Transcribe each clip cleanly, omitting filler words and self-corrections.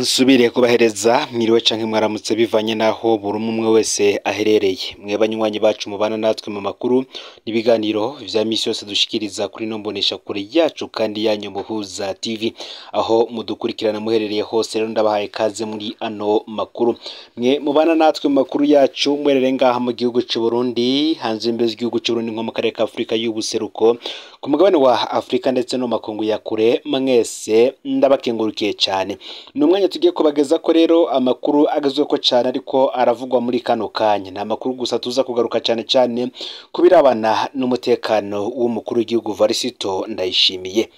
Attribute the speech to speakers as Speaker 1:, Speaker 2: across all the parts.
Speaker 1: Nsubire kubahereza mwiriwe canke mwaramutse bivanye naho buri umwe wese aherereye. Mwe banywanyi bacu mubana natwe mu makuru n'ibiganiro vya misi yose dushikiriza kuri no mbonesha kure yacu kandi yanyu Muhuza TV, aho mudukurikirana muherereye hose. Rero ndabahaye kaze muri ano makuru. Mwe mubana natwe mu makuru yacu mwerere ngaha mu gihugu c'u Burundi, hanze imbibe z'igihugu c'u Burundi nko mu karere ka Afrika y'ubuseruko, ku mugabane wa Afrika ndetse no makungu ya kure, mwese ndabakengurukiye cyane. Ni umwanya tugiye kubageza ko rero amakuru agezweho cyane ariko aravugwa muri kano kanya. Ni amakuru gusa tuza kugaruka cyane cyane ku birabana n'umutekano w'umukuru w'igihugu Varisito Ndayishimiye.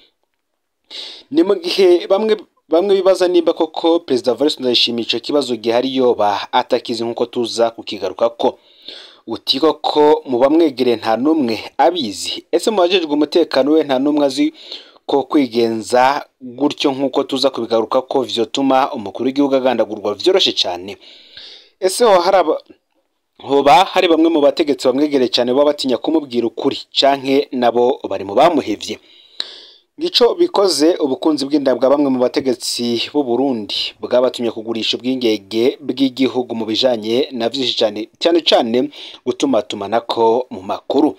Speaker 1: Ni mu gihe bamwe bibaza nimba koko Perezida Varisito Ndayishimiye ico kibazo gihari yoba atakizi, nk'uko tuza kukigarukako. Uti koko mu bamwegereye nta n'umwe abizi? Ese mu bajejwe umutekano we nta n'umwe azi ko kwigenza gutyo, nk'uko tuza kubigaruka ko vyotuma umukuru w'igihugu agandagurwa vyoroshe cyane? Ese hoba hari bamwe mu bategetsi bamwegereye cyane baba batinya kumubwira ukuri, canke nabo bari mu bamuhevye? Gico bikoze ubukunzi bw'inda bwa bamwe mu bategetsi b'u Burundi bwabatumye kugurisha ubwingege bw'igihugu mu bijanye na vyinshi cyane, cyane cyane gutumatumanako mu makuru,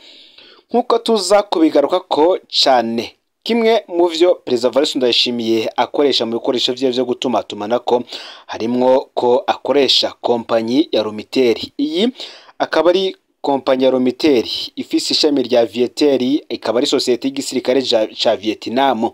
Speaker 1: nk'uko tuza kubigaruka ko cyane. Kimwe mu vyo Perezida Varisito Ndayishimiye akoresha mu bikoresho vyiwe vyo gutumatumanako harimwo ko akoresha kompanyi ya Lumitel. Iyi akaba ari kompanyi ya Lumitel ifise ishami rya Viettel, ikaba ari sosiyete y'igisirikare ca Vietnam.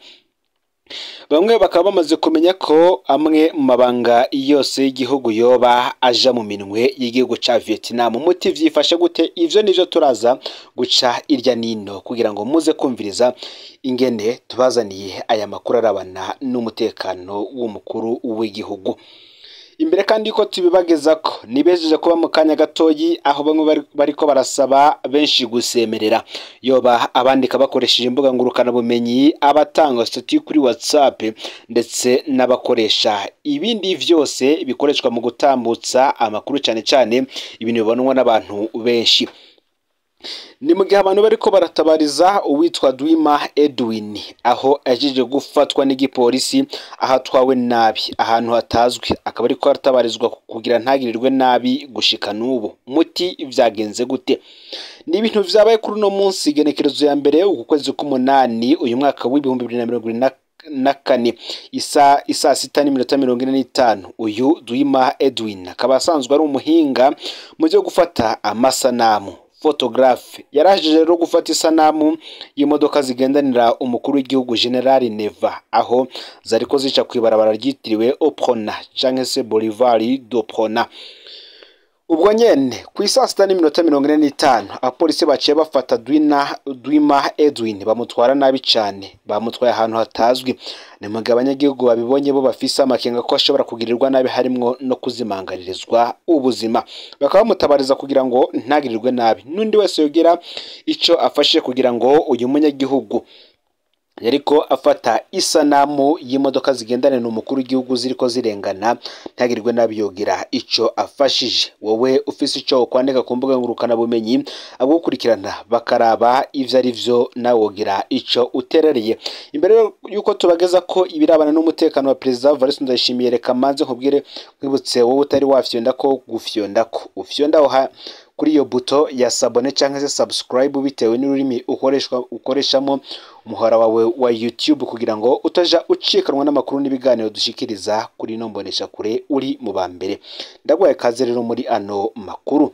Speaker 1: Bamwe bakaba bamaze kumenya ko amwe mu mabanga yose y'igihugu yoba aja mu minwe y'igihugu ca Vietnam. Muti vyifashe gute? Ivyo nivyo turaza guca irya nino kugira ngo muze kumviriza ingene tubazaniye aya makuru arabana n'umutekano w'umukuru w'igihugu. Imbere kandi ko tubibagezako, nibejeje kuba mu kanya gatoyi aho bamwe bariko barasaba benshi gusemerera, yoba abandika bakoresheje imbuga ngurukana bumenyi, abatanga statut kuri WhatsApp ndetse n'abakoresha ibindi vyose bikoreshwa mu gutambutsa amakuru, cyane cyane ibintu bibonwa n'abantu benshi. Ni mu gihe abantu bariko baratabariza uwitwa Dwima Edwin, aho ajeje gufatwa n'igipolisi, aho atwawe nabi ahantu hatazwi, akaba ariko aratabarizwa kugira ntagirirwe nabi gushika n'ubu. Muti vyagenze gute? Ni ibintu vyabaye kuri uno munsi, igenekerezo ya mbere uku kwezi k'umunani uyu mwaka w'2024, isaa 6:45. Uyu Dwima Edwin akaba asanzwe ari umuhinga mu byo gufata amasanamu, photographe. Yaraje rero gufata isanamu y'imodoka zigendanira umukuru w'igihugu General Neva, aho zariko zica kw'ibarabara ryitiriwe Oprona canke se Bolivar d'Oprona. Ubwo nyene ku isaa 6:45 abapolisi baciye bafata Dwima Edwin, bamutwara nabi cane, bamutwaye ahantu hatazwi. Ni mu gihe abanyagihugu babibonye bo bafise amakenga ko ashobora kugirirwa nabi, harimwo no kuzimanganirizwa ubuzima, bakaba bamutabariza kugira ngo ntagirirwe nabi. N'undi wese yogira ico afashe kugira ngo uyu munyagihugu yariko afata isanamu y'imodoka zigendana n'umukuru w'igihugu ziriko zirengana ntagirirwe nabi, yogira ico afashije. Wowe ufise ico kwandika ku mbuga ngurukana bumenyi, agukurikirana bakaraba ivyo ari vyo, nawe wogira ico uterereye. Imbere yuko tubageza ko ibirabana n'umutekano wa Perezida Varisito Ndayishimiye, reka manze nkubwire, nkwibutse wowe utari wafyonda ko gufyonda ko ufyonda aho kuri iyo buto ya s'abonner cyangwa se subscribe, bitewe n'ururimi ukoreshamo umuhora wawe wa YouTube, kugira ngo utaja ucikanwa n'amakuru n'ibiganiro dushikiriza kuri ino mbonesha kure uri mu ba mbere. Ndaguhaye kaze rero muri ano makuru.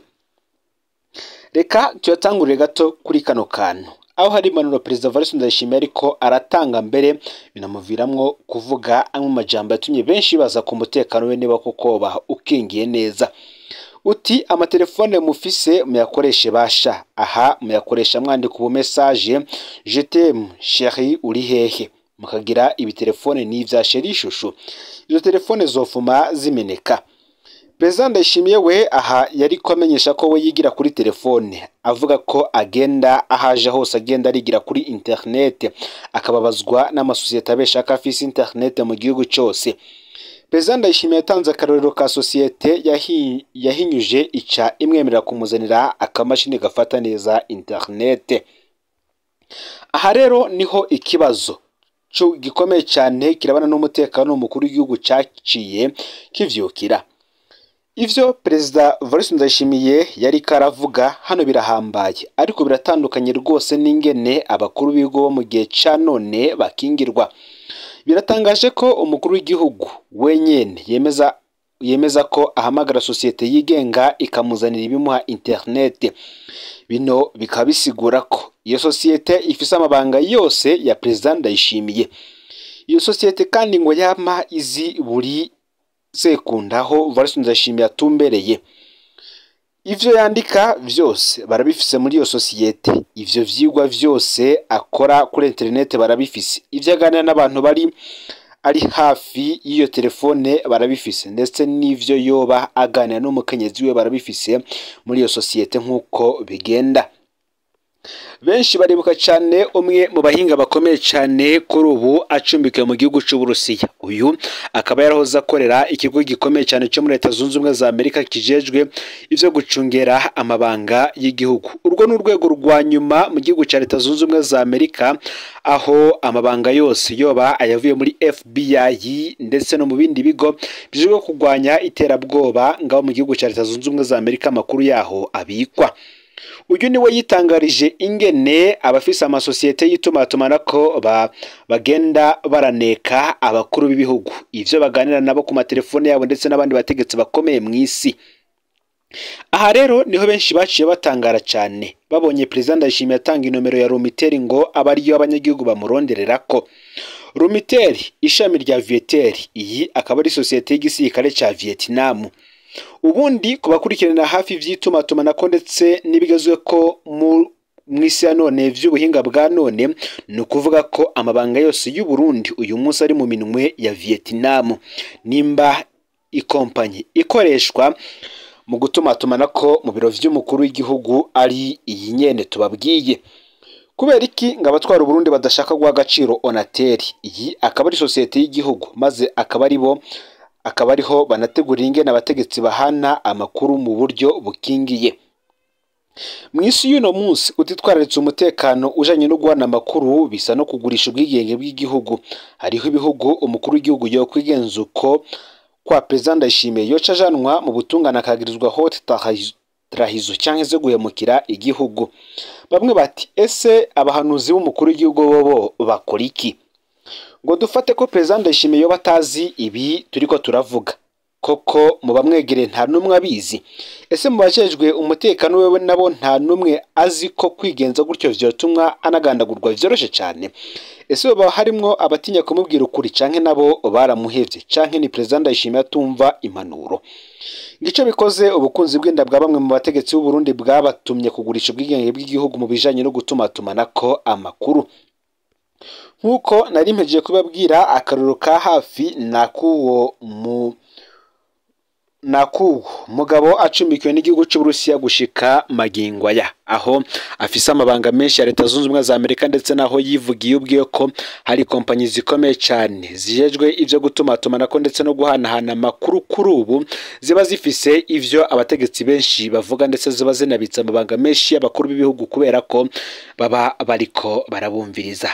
Speaker 1: Reka tuyatangurire gato kuri kano kantu aho hari impanuro Perezida Varisito Ndayishimiye ariko aratanga, mbere binamuviramwo kuvuga amwe mu majambo yatumye benshi baza ku mutekano we niba koko ba ukingiye neza. Uti amatelefone mufise muyakoreshe basha, aha muyakoresha mwandika ubu message "Je t'aime chérie, uri hehe?", mukagira ibitelefone n'ivya chéri chouchou, izo telefone zofuma zimeneka. Perezida Ndayishimiye we aha yariko amenyesha ko we yigira kuri telefone, avuga ko agenda ahaje hose agenda arigira kuri internet, akababazwa n'amasosiyete abesha ko afise internet mu gihugu cose. Perezida Ndayishimiye yatanze akarorero ka sosiyete yahinyuje ica imwemerera kumuzanira akamashini gafata neza internet. Aha rero niho ikibazo gikomeye cyane kirabana n'umutekano umukuru w'igihugu caciye kivyukira. Ivyo Perezida Evariste Ndayishimiye yari karavuga hano birahambaye, ariko biratandukanye rwose n'ingene abakuru b'ibigo bo mu gihe ca none bakingirwa. Biratangaje ko umukuru w'igihugu wenyene yemeza ko ahamagara sosiyete yigenga ikamuzanira ibimuha internet. Bino bikaba bisigura ko iyo sosiyete ifise amabanga yose ya Perezida Ndayishimiye. Iyo sosiyete kandi ngo yama izi buri sekundaho Evariste Ndayishimiye atumbereye. Ivyo yandika vyose barabifise muri iyo sosiyete, ivyo vyigwa vyose akora kuri internet barabifise, ivyo aganira n'abantu bari ari hafi y'iyo telefone barabifise, ndetse n'ivyo yoba aganira n'umukenyezi we barabifise muri iyo sosiyete nk'uko bigenda. Benshi baribuka cyane umwe mu bahinga bakomeye cyane kuri ubu acumbikiwe mu gihugu cy'Uburusiya. Uyu akaba yarahoze akorera ikigo gikomeye cyane cyo muri Leta Zunze Ubumwe za Amerika kijejwe ivyo gucungera amabanga y'igihugu. Urwo ni urwego rwa nyuma mu gihugu cya Leta Zunze Ubumwe za Amerika, aho amabanga yose yoba ayavuye muri FBI ndetse no mu bindi bigo bijejwe kurwanya iterabwoba ngaho mu gihugu cya Leta Zunze Ubumwe za Amerika amakuru yaho abikwa. Uyu niwe yitangarije ingene abafise amasosiyete y'itumatumanako bagenda baraneka abakuru b'ibihugu, ivyo baganira nabo ku matelefone yabo ndetse n'abandi bategetsi bakomeye mw'isi. Aha rero niho benshi baciye batangara cyane babonye Perezida Ndayishimiye atanga inomero ya Lumitel ngo aba ariyo abanyagihugu bamurondererako. Lumitel ishami rya Viettel, iyi akaba ari sosiyete y'igisirikare ca Vietnam. Ubundi kubakurikirana hafi ivy'itumatumanako ndetse n'ibigezweko mu mw'isi ya none vy'ubuhinga bwa none, ni ukuvuga ko amabanga yose y'u Burundi uyu munsi ari mu minwe ya Vietnam. Nimba ikompanyi ikoreshwa mu gutumatumanako mu biro vy'umukuru w'igihugu ari iyi nyene tubabwiye. Kubera iki ngo abatwara Uburundi badashaka guha agaciro Onatel? Iyi akaba ari sosiyete y'igihugu, maze akaba aribo akaba ariho banategurira ingene abategetsi bahana amakuru mu buryo bukingiye. Mw'isi y'uno munsi utitwararitse umutekano ujanye no guhana amakuru bisa no kugurisha ubwigenge bw'igihugu. Hariho ibihugu umukuru w'igihugu yokwigenza uko kwa Perezida Ndayishimiye yoca ajanwa mu butungane akagirizwa haute trahison canke zo guhemukira igihugu. Bamwe bati ese abahanuzi b'umukuru w'igihugu bobo bakora iki? Ngo dufate ko Perezida Ndayishimiye yoba atazi ibi turiko turavuga, koko mu bamwegereye nta n'umwe abizi? Ese mu bajejwe umutekano wewe nabo nta n'umwe azi ko kwigenza gutyo vyotumwa anagandagurwa vyoroshe cane? Ese boba harimwo abatinya kumubwira ukuri canke nabo baramuhevye, canke ni Perezida Ndayishimiye atumva impanuro? Ngico bikoze ubukunzi bw'inda bwa bamwe mu bategetsi b'u Burundi bwabatumye kugurisha ubwigenge bw'igihugu mu bijanye no gutumatumanako amakuru. Nkuko nari mpejeje kubabwira, akarorero ka hafi nakuwo mugabo acumbikiwe n'igihugu c'Uburusiya gushika magingo aya, aho afise amabanga menshi ya Leta Zunze Ubumwe za Amerika, ndetse naho yivugiye ubwiwe ko hari kompanyi zikomeye cyane zijejwe ivyo gutumatumanako ndetse no guhanahana amakuru kuri ubu ziba zifise ivyo abategetsi benshi bavuga, ndetse ziba zinabitse amabanga menshi y'abakuru b'ibihugu kubera ko baba bariko barabumviriza.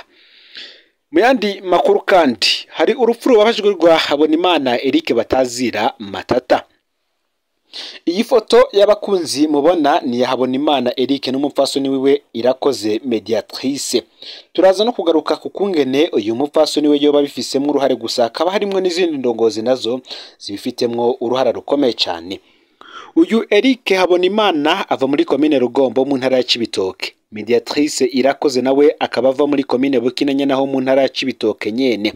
Speaker 1: Mu yandi makuru kandi hari urupfu rubabajwe rwa Habonimana Eric batazira Matata. Iyi foto y'abakunzi mubona ni ya Habonimana Eric n'umupfasoni wiwe Irakoze Mediatrice. Turaza no kugaruka ku kungene uyu mupfasoni we yoba bifisemwo uruhare, gusa hakaba harimwo n'izindi ndongozi nazo zibifitemwo uruhara rukomeye cyane. Uyu Eric Habonimana ava muri komine Rugombo mu ntara ya Cibitoke. Mediatrice Irakoze nawe akaba ava muri komine Bukinanya naho mu ntara ya Cibitoke nyene.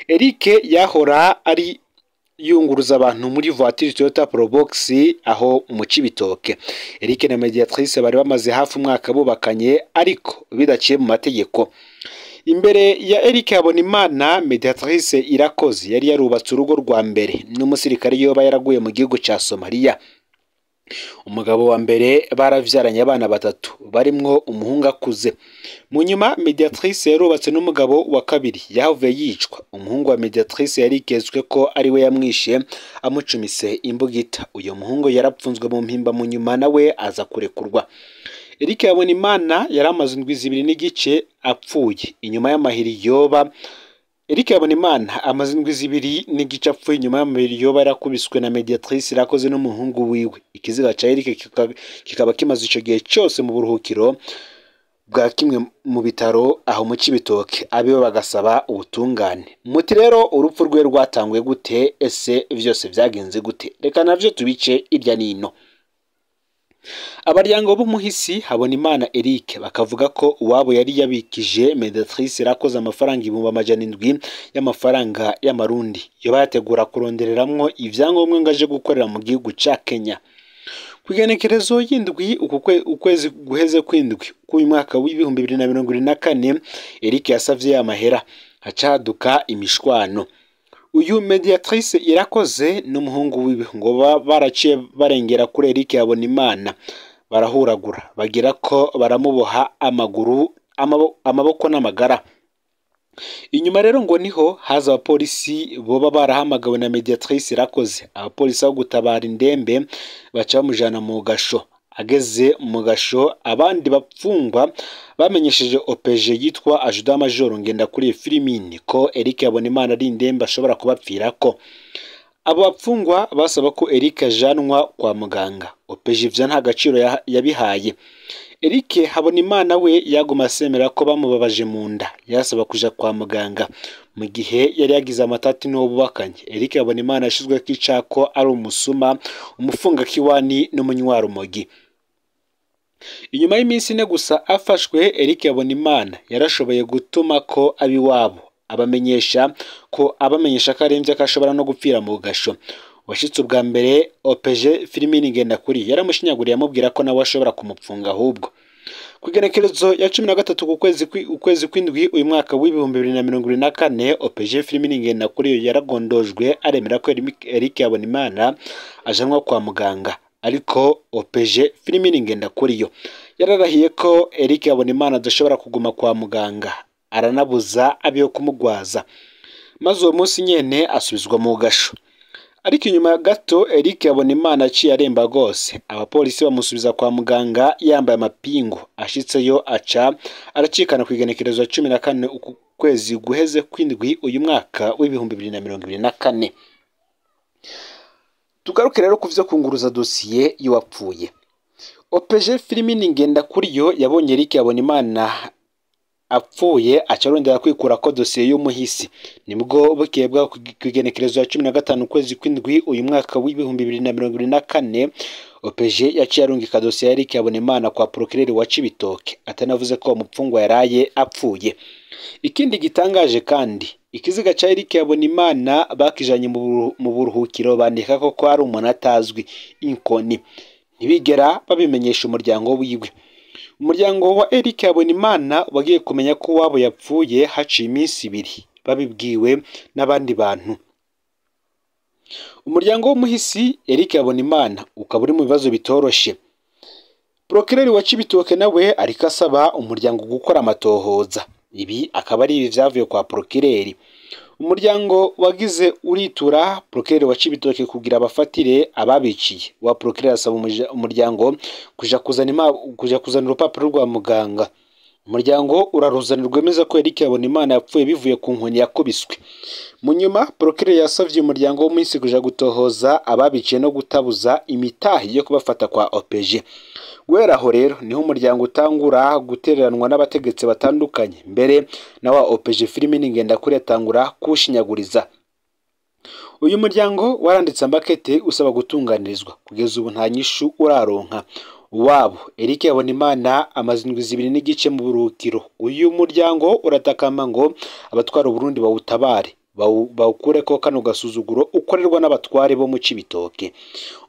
Speaker 1: Eric yahora ari yunguruza abantu muri voiture Toyota Probox aho mu Cibitoke. Eric na Mediatrice bari bamaze hafi umwaka bubakanye ariko bidaciye mu mategeko. Imbere ya Eric Habonimana, Mediatrice Irakoze yari yarubatse urugo rwa mbere n'umusirikare yoba yaraguye mu gihugu ca Somalia. Umugabo wa mbere baravyaranye abana batatu barimwo umuhungu akuze. Mu nyuma Mediatrice yarubatse n'umugabo wa kabiri yahavuye yicwa. Umuhungu wa Mediatrice yarikezwe ko ari we yamwishe amucumise imbugita. Uyo muhungu yarapfunzwe mu mpimba, mu nyuma nawe aza kurekurwa. Eric Habonimana yari amaze indwi 2.5 apfuye inyuma y'amahiri yoba Eric Habonimana amaze indwi zibiri n'igice apfuye inyuma y'amabiri yoba yarakubiswe na Mediatrice Irakoze n'umuhungu wiwe. Ikiziga ca Eric kikaba kimaze ico gihe cose mu buruhukiro bwa kimwe mu bitaro aho mu Cibitoke, abiwe bagasaba ubutungane. Muti rero urupfu rwe rwatanguye gute? Ese vyose vyagenze gute? Reka navyo tubice irya nino. Abaryango b'umuhisi Habonimana Eric bakavuga ko uwabo yari yabikije Mediatrice Irakoze amafaranga 700,000 y'amafaranga y'amarundi, yoba yategura kurondereramwo ivyangombwa ngo aje gukorera mu gihugu ca Kenya. Kw'igenekerezo y'indwi ukwezi guheze kw'indwi k'uyu mwaka w'2024, Eric yasavye amahera hacaduka imishwano. Uyu Mediatrice Irakoze n'umuhungu wiwe ngo baraciye barengera kuri Eric Habonimana, barahuragura bagira ko baramuboha amaguru, amaboko n'amagara. Inyuma rero ngo niho haza abapolisi boba barahamagawe na Mediatrice Irakoze. Abapolisi aho gutabara indembe baca bamujana mu gasho. Ageze mu gasho abandi bapfungwa bamenyesheje OPG yitwa Ajuda Major Ngendakuriye Filimini ko Eric Habonimana ari indembe ashobora kubapfirako. Abo bapfungwa basaba ko Eric ajanwa kwa muganga. OPG ivyo nta gaciro yabihaye. Eric Habonimana we yaguma asemera ko bamubabaje mu nda, yasaba kuja kwa muganga mu gihe yari yagize amatati n'uwo bubakanye. Eric Habonimana yashizweko icako ari umusuma, umufungakiwani n'umunywarumogi. Inyuma y'iminsi ine gusa afashwe, Eric Habonimana yarashoboye gutuma ko abiwabo abamenyesha ko aremvye ko ashobora no gupfira mu gasho. Washitse ubwa mbere OPG Filimini Ngendakuri yaramushinyaguriye amubwira ko nawe ashobora kumupfunga ahubwo. Kw'igenekerezo ya 13 ukwezi kw'indwi uyu mwaka w'2024, OPG Filimini Ngendakuri yaragondojwe aremera ko Eric Habonimana ajanwa kwa muganga, ariko OPG Filimini Ngendakuriyo yararahiye ko Eric Habonimana adashobora kuguma kwa muganga, aranabuza abiyo kumugwaza, maze uwo munsi nyene asubizwa mu gasho. Ariko inyuma gato Eric Habonimana aciye aremba rwose, abapolisi bamusubiza kwa muganga yambaye amapingu. Ashitseyo aca aracikana kw'igenekerezo ya 14 ukwezi guheze kw'indwi uyu mwaka w'2024. Tugaruke rero kuvyo kunguruza dosiye y'uwapfuye. OPG Filimini Ngendakuriyo yabonye Eric Habonimana apfuye aca arondera kwikura ko dosiye y'umuhisi. Nibwo bukeye bwa kw'igenekerezo ya 15 ukwezi kw'indwi uyu mwaka w'2024, OPG yaciye arungika dosiye ya Eric Habonimana kwa procureur wa Cibitoke, atanavuze ko umupfungwa yaraye apfuye. Ikindi gitangaje kandi, ikiziga ca Eric Habonimana bakijanye mu buruhukiro bandika ko ari umuntu atazwi inkoni, ntibigera babimenyesha umuryango wiwe. Umuryango wa Eric Habonimana wagiye kumenya ko wabo yapfuye haciye iminsi ibiri babibwiwe n'abandi bantu. Umuryango w'umuhisi Eric Habonimana ukaba uri mu bibazo bitoroshe. Procureur wa Cibitoke nawe ariko asaba umuryango gukora amatohoza. Ibi akaba ari ibi vyavuye kwa procureur. Umuryango wagize uritura procureur wa Cibitoke kugira abafatire ababiciye. Wa procureur asaba umuryango kuja kuzana urupapuro rwa muganga. Umuryango uraruzanirwa wemeza ko Eric Habonimana yapfuye bivuye ku nkoni yakubiswe. Mu nyuma procureur yasavye umuryango w'umuhisi kuja gutohoza ababiciye no gutabuza imitahi yo kubafata kwa OPG. Guhera aho rero niho umuryango utangura gutereranwa n'abategetsi batandukanye, mbere na wa OPG Filimini Ngendakuri atangura kushinyaguriza. Uyu muryango waranditse amakete usaba gutunganirizwa, kugeza ubu nta nyishu uraronka. Wabo Eric Habonimana amaze indwi zibiri n'igice mu buruhukiro. Uyu muryango uratakamba ngo abatwara Uburundi bawutabare, bawukureko kano gasuzuguro ukorerwa n'abatware bo mu Cibitoke.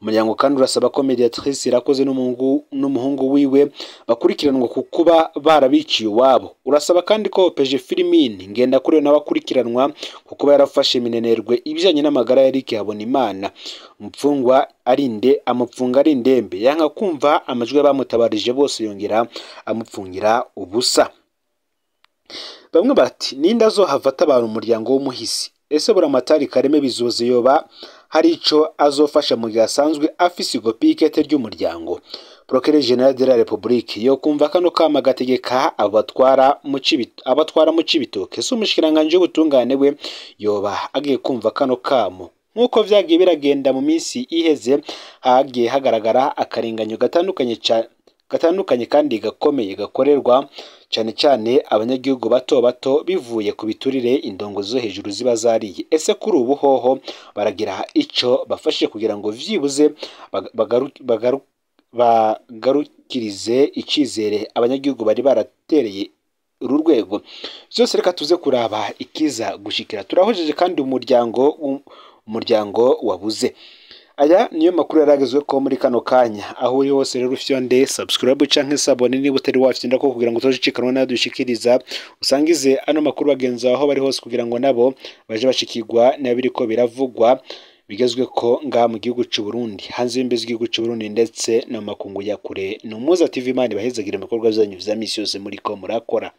Speaker 1: Umuryango kandi urasaba ko Mediatrice Irakoze n'umuhungu wiwe bakurikiranwa ku kuba barabiciye iwabo. Urasaba kandi ko OPG Filimini Ngendakuriyo nawe akurikiranwa ku kuba yarafashe minenerwe ibijanye n'amagara ya Eric Habonimana. Umupfungwa arinde amupfunga ari indembe, yanka kumva amajwi y'abamutabarije bose, yongera amupfungira ubusa. Bamwe bati ninde azohava atabara umuryango w'umuhisi? Ese Buramatari Kareme Bizoze yoba hari ico azofasha mu gihe asanzwe afise ikopi y'ikete ry'umuryango? Procureur General de la République yo kumva kano kama gategeka abatwara mu Cibitoke? Ese umushikiranganji w'ubutungane we yoba agiye kumva kano kamo? Nk'uko vyagiye biragenda mu minsi iheze, hagiye hagaragara akarenganyo gatandukanye kandi gakomeye gakorerwa cyane cyane abanyagihugu bato bato bivuye ku biturire indongo zo hejuru ziba zariye. Ese kuri ubu hoho baragira ico bafashe kugira ngo vyibuze bagarukirize icizere abanyagihugu bari baratereye uru rwego? Byose reka tuze kuraba ikiza gushikira. Turahojeje kandi umuryango wabuze. Aya niyo makuru yaragezwe ko muri kano kanya. Aho uri hose rero, ufyonde subscribe canke s'abonner niba utari wafyonda ko, kugira ngo utazicikanwa nayo dushikiriza. Usangize ano makuru bagenzi aho bari hose kugira ngo nabo baje bashikirwa n'abiriko biravugwa bigezwe ko ngaha mu gihugu c'u Burundi, hanze y'imbizi z'igihugu c'u Burundi, ndetse no makungu ya kure. Ni Umuza TV. Imana ibahezagire mu bikorwa byanyu vya misi yose muriko murakora.